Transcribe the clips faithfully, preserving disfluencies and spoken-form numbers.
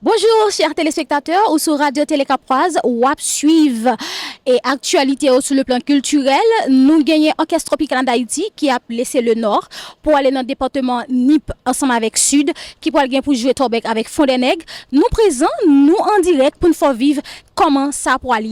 Bonjou, chè telespektatè, ou sou Radyo Tele Kapwaz, w ap swiv e aktyalite yo sou le plan kiltirèl. Nou genyen Òkès Tropicana d'Haïti ki ap lese le nò pou ale nan depatman Nip ansanm avèk Sid, ki pral gen pou jwe tòbèk avèk Fondènèg. Nou prezan, nou an dirèk pou n fè w viv kòman sa pwale.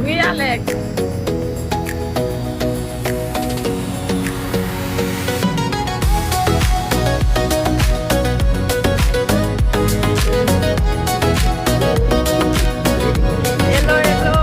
Wi, Alex. Hello, hello.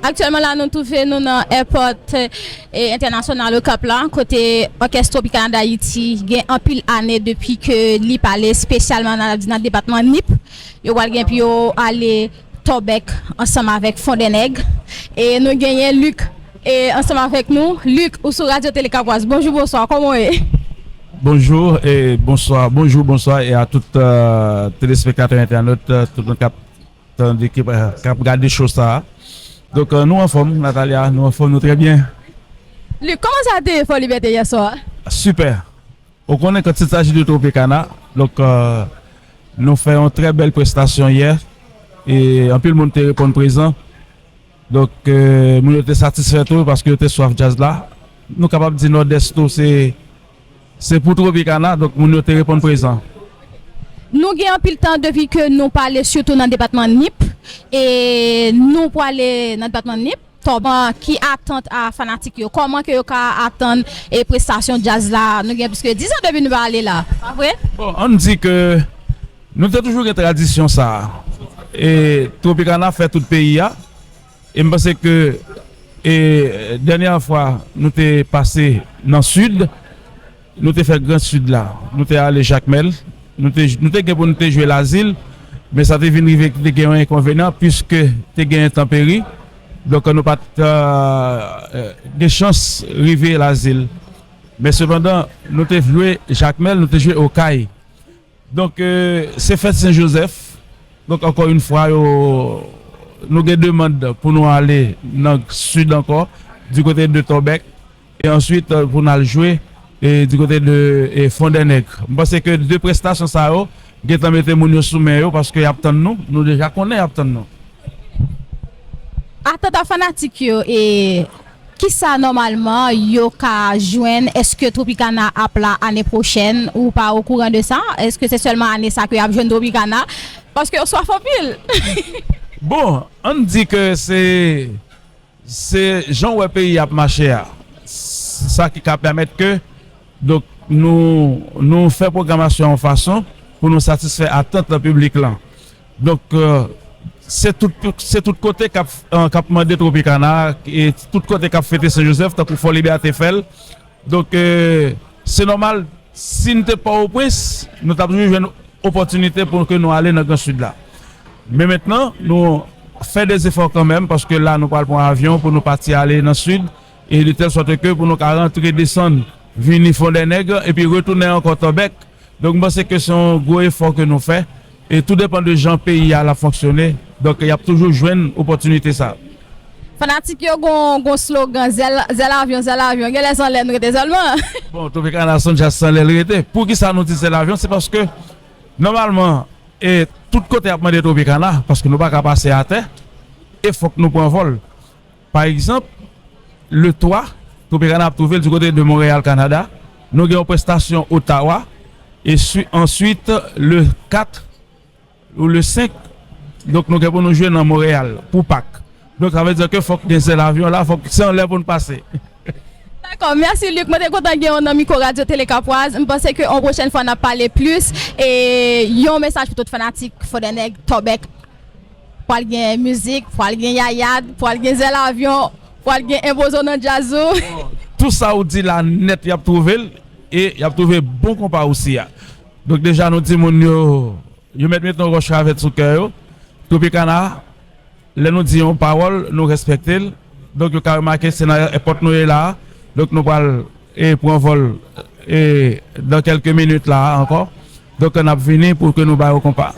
Aktyèlman la, nou twouve nou nan èpòt, e, entènasyonal Okap la, kote Òkès Tropicana d'Haïti gen anpil ane depi ke li pale, espesyalman nan, nan depatman Nip. Yo pral gen pou yo ale tòbèk ansanm avèk Fondènèg. E nou genyen Luc, e, ansanm avèk nou. Luc, ou sou Radyo Tele Kapwaz. Bonjou, bonswa, kòman w ye? Bonjou e bonswa, bonjou, bonswa e a tout, euh, telespektatè, entènot, euh, tout moun k ap tande, ki, k ap gade show sa a. Donk, euh, nou anfòm, Natalia, nou anfòm, nou trè byen. Luc, kòman sa te ye Fò Libète yè swa? Sipè. Ou konnen, quand il s'agit de Tropicana, donk, euh, nou fè yon trè bèl prestasyon yè, e anpil moun te reponn prezan. Donk, euh, moun yo te satisfè tou, paske yo te swaf djaz la. Nou kapab di Nòdès tou, se, se pou Tropicana, donk moun yo te reponn prezan. Nou gen anpil tan depi ke nou pale, sitou nan depatman Nip, e nou pwale nan depatman Nip. Tòbèk, ki atant a fanatik yo? Kòman ke yo ka atann, e, prestasyon djaz la? Nou gen plis ke diz an depi nou pa ale la, pa vre? Bon, ann di ke nou te toujou gen tradisyon sa a. E Tropicana fè tout peyi a. E m panse ke, e, dènyè fwa nou te pase nan Sid, nou te fè Gran Sid la, nou te ale Jakmèl, nou te, nou te gen pou nou te jwe Lazil, men sa te vin rive ki te gen yon enkonvenyan, piske te gen entanperi, donk nou pa t, euh, gen chans rive Lazil. Men sepandan, nou te jwe Jakmèl, nou te jwe Okay. Donk, euh, se fèt Sen Jozèf. Donk, ankò yon fwa, yo, nou gen demann pou nou ale nan Sid ankò, di kote de Tòbèk, e answit, euh, pou n al jwe, e di kote de, e Fondènèg. M panse ke de prestasyon sa yo gentan mete moun yo sou men yo, paske y ap tann nou, nou deja konnen y ap tann nou. Atant a fanatik yo, e kisa nòmalman yo ka jwenn? Èske Tropicana ap la ane pwochèn? Ou pa okouran de sa? Èske se sèlman ane sa ke y ap jwenn Tropicana? Paske yo swaf anpil. Bon, ann di ke se, se jan w wè peyi a ap mache a, sa ki ka pèmèt ke, donk, nou, nou fè pwogramasyon yon fason pou nou satisfè atant piblik lan. Donk, euh, Se tout, se tout kote k ap, k ap mande Tropicana, e tout kote k ap fete Sen Jozèf, tankou Fò Libète fè l. Donk, e, se nòmal, si n te Pòtoprens, nou t ap toujou jwenn opòtinite pou ke nou ale nan Gran Sid la. Men mentnan, nou fè de zefò kanmenm, paske la, nou pral pran avyon pou nou pati ale nan Sid, e de tèl sòt ke pou nou ka rantre, desann, vini Fondènèg, epi retounen ankò Tòbèk. Donk, m panse ke se yon gwo efò ke nou fè, e tou depann de jan peyi a l ap fonksyone. Donk, y ap toujou jwenn opòtinite sa. Fanatik yo gon, gon slogan, zèl, zèl avyon, zèl avyon. Genlè se anlè n rete sèlman. Bon, Tropicana se yon djaz se anlè l rete. Poukisa nou di zèl avyon? Se paske, nòmalman, e tout kote y ap mande Tropicana, paske nou pa ka pase atè, e fòk nou pran vòl. Pa egzanp, le twa, Tropicana ap twouve l di kote de Montréal, Canada. Nou gen yon prestasyon Ottawa. E swi-, answit, le kat ou le senk, donk, nou gen pou nou jwe nan Montréal pou Pak. Donk, sa vle di ke fòk gen zèl avyon la, fòk se anlè pou n pase. Dakò, mèsi Luc. Mwen te kontan gen w nan mikwo Radyo Tele Kapwaz. M panse ke yon pwochèn fwa n ap pale plis. E yon mesaj pou tout fanatik Fondènèg, Tòbèk. Pral gen mizik, pral gen yayad, pral gen zèl avyon, pral gen enpozo nan djaz ou. Tou sa ou di la nèt, y ap twouve l, e y ap twouve bon konpa osi a. Donk deja nou di moun yo, yo mèt met yon wòch kravèt sou kè yo. Tropicana, lè nou di yon pawòl, nou respekte l. Donk yo ka remake se nan èpòt nou ye la a. Donk nou pral, e, pran vòl, e, dan kèlke minit la a ankò. Donk n ap vini pou ke nou ba yo konpa.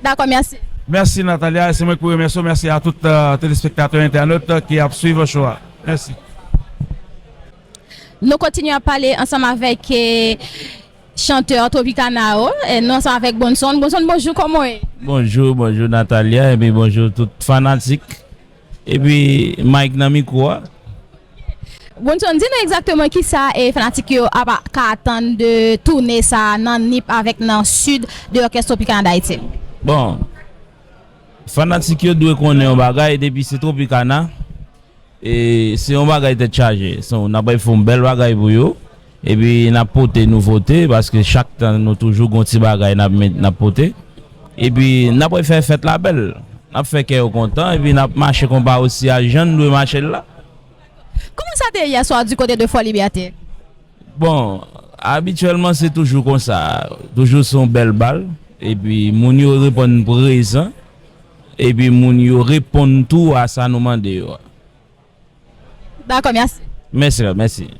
Dakò, mèsi. Mèsi Natalia, e se mwen ki pou remèsye w. Mèsi a tout, e, telespektatè, entènot, e, ki ap swiv show a. Mèsi. Nou kontinye ap pale ansanm avèk, e, chantè Tropicana yo, e, nou ansanm avèk Bonson. Bonson, bonjou, kòman w ye? Bonjou, bonjou Natalia, epi bonjou tout fanatik. Epi Mike nan mikwo a. Bonson, di nou egzakteman kisa, e, fanatik yo ap ka atann de toune sa nan Nip avèk nan Sid de Orchestre Tropicana d'Haïti. Bon, fanatik yo dwe konnen yon bagay, depi se Tropicana, e se yon bagay tèt chaje. So, n ap fè yon bèl bagay pou yo. Epi n ap pote nouvote, paske chak tan nou toujou gon ti bagay n ap met, n ap pote. Epi n ap fè fèt la bèl. N ap fè kè yo kontan, epi n ap mache konpa osi a jan n dwe mache l la. Kòman sa te ye yè swa di kote de Fò Libète? Bon, abityèlman se toujou konsa. Toujou se yon bèl bal. Epi moun yo reponn prezan. Epi moun yo reponn tou a sa nou mande yo a. Dakò, mèsi. Mèsi, mèsi.